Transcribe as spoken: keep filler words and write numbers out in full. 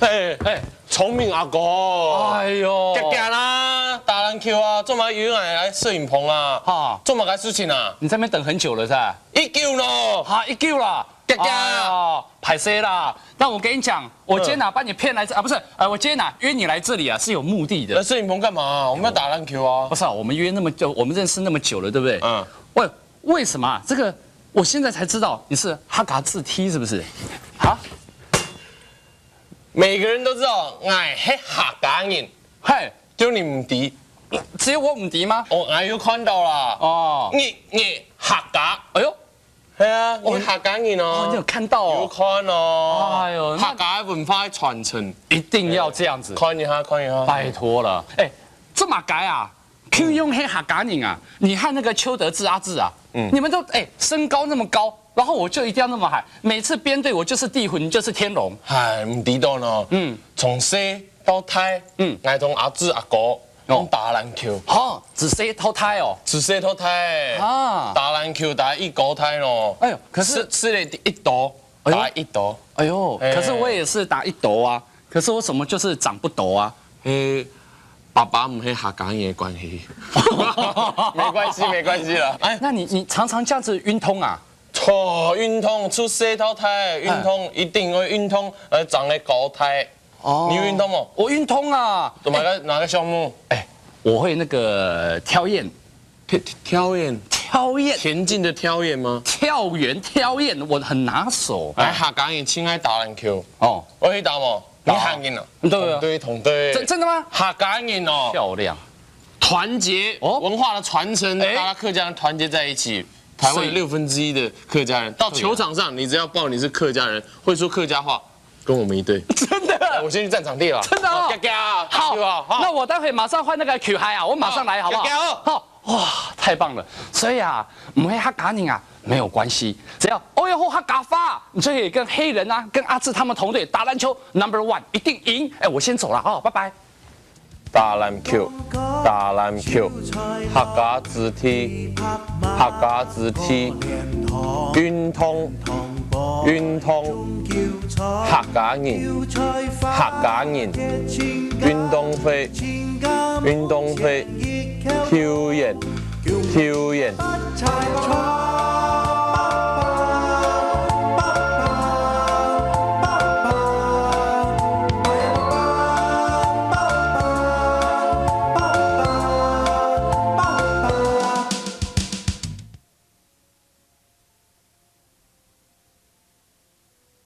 嘿，嘿，聰明阿哥。哎喲，遽遽啦，打籃球啊，做麼个又愛來攝影棚啊？哈，做麼个事情啊？你在那邊等很久了是吧？已久咯。哈，已久了。遽遽。哎喲，歹勢啦。但我跟你講，我今天啊把你騙來這啊，不是，呃，我今天啊约你來這裡啊是有目的的。來攝影棚幹嘛？我們要打籃球啊。不是啊，我們约那麼久，我們認識那麼久了，對不對？嗯。喂，為什麼啊？這個我現在才知道你是哈嘎自踢是不是？啊？每個人都知道，𠊎係客家人，嘿，就你毋知。只有我毋知嗎？哦，𠊎有看到啦。哦，你你客家，哎喲，係啊，你客家人哦，你有看到哦？有看哦。哎喲，那客家文化的傳承，一定要這樣子。看一下，看一下，拜託了。哎，做麼个啊？Q 用黑客家人啊，你和那個邱德志阿志啊，嗯，你們都哎身高那麼高，然後我就一定要那麼矮，每次編隊我就是地虎，你就是天龍。哎，毋知道呢。嗯，從細到大，嗯，𠊎同阿志阿哥，哦，打籃球。哈，自細到大哦。自細到大，啊，打籃球打一高大咯。哎喲，可是是是咧一斗，哎喲，打一斗。哎喲，哎，可是我也是打一斗啊，可是我怎麼就是長不斗啊？誒，爸爸毋係客家人的關係。沒關係，沒關係啦。哎，那你你常常這樣子運動啊？錯，運動，出世到大，運動，哎，一定會運動，呃，長得高大。哦，你有運動嗎？我運動啊。做哪個，哎，哪個項目？哎，我會那個跳遠。跳，跳遠？跳遠。田徑的跳遠嗎？跳遠，跳遠，我很拿手。哎，客家人盡愛打籃球。哦，我去打無？你客家人啊？對啊。同隊，同隊。真，真的嗎？客家人哦。漂亮。團結，哦，文化的傳承，哎，大家客家人團結在一起，台灣有六分之一的客家人，到球場上，你只要報你是客家人，會說客家話，跟我們一隊。真的？我先去佔場地了。真的哦。好，好，好，好，那我待會馬上換那個球鞋啊，我馬上來，好不好？好，好，好。哇，太棒了！所以啊，毋係客家人啊，沒有關係，只要會曉客家話，你就可以跟黑人啊，跟阿志他們同隊打籃球，number one，一定贏。哎，我先走了哦，拜拜。打籃球，打籃球，客家子弟，客家子弟，運動，運動，客家人，客家人，運動會，運動會，球員，球員。